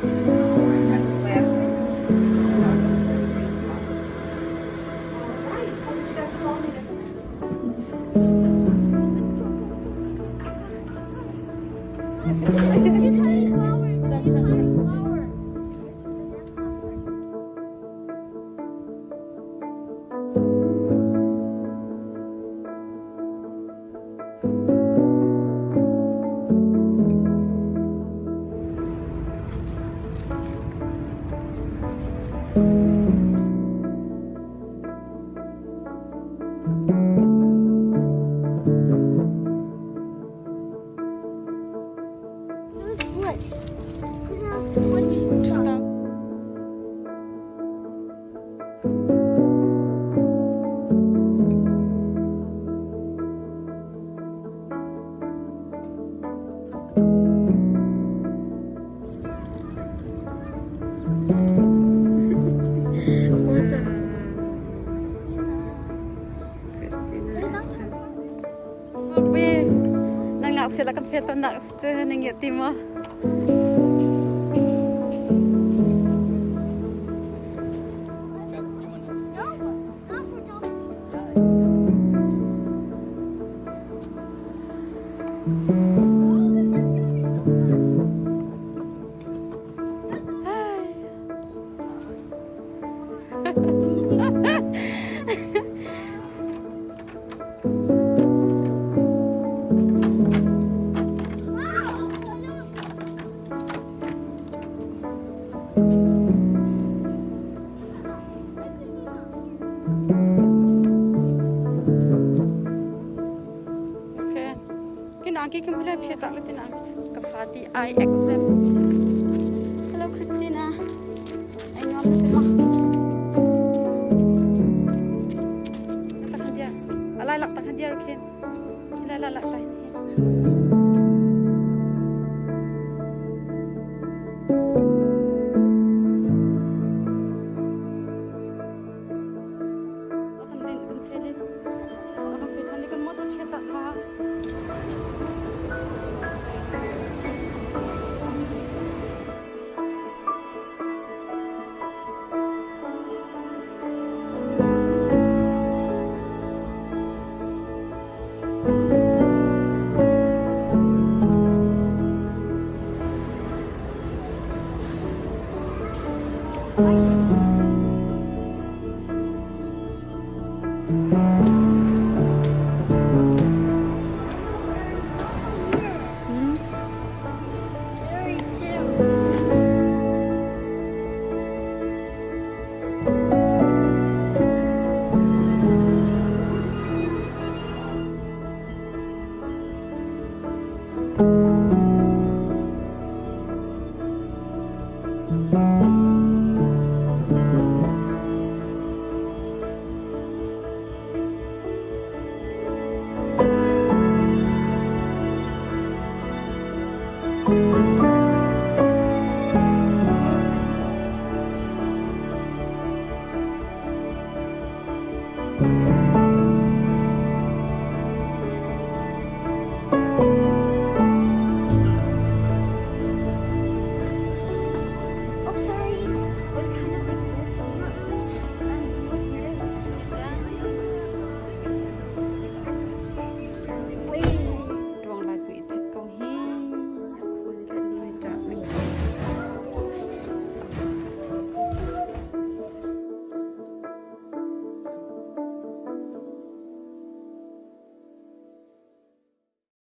Alright, got this last one. Alright, I'll get you guys some loneliness. Nangnak sila kan fet nak cu na ngiat ti maw? Okay. Kinangki ka mula phi tak le tinangki ka fati I exam. Hello Christina. Ai ngam na tema. Tak dia. Alai lak tak dia rukin. Ilai lak lak tak. Hmm? Scary too.